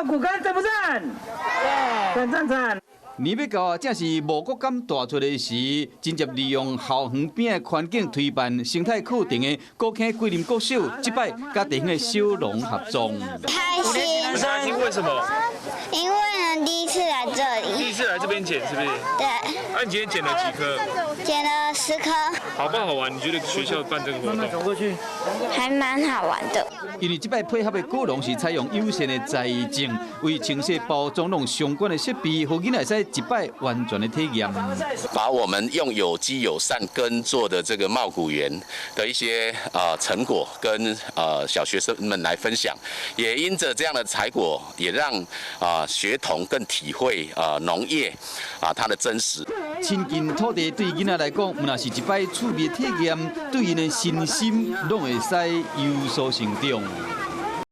茂谷柑讚不讚？讚讚讚！年欲到啊，正是五穀柑大出的時，真正利用校園邊的環境推辦生態課程的古坑桂林國小，這擺佮地方的小農合作。開心。開心為什麼？因為呢，第一次來這裡。第一次來這邊撿是不是？對。那你今天撿了幾顆？撿了10顆。好不好玩？你覺得學校辦這個活動？慢慢走過去。還蠻好玩的。因為這擺配合的果農是採用友善的栽種，為清洗包裝攏相關的設備，予囡仔會使一擺完全的體驗。把我們用有機友善耕作的這個茂谷園的一些成果，跟小學生們來分享，也因着這樣的採果，也讓學童更體會農業它的真實。親近土地對囡仔來講，毋但是一擺趣味體驗，對𪜶的身心攏會使有所成長。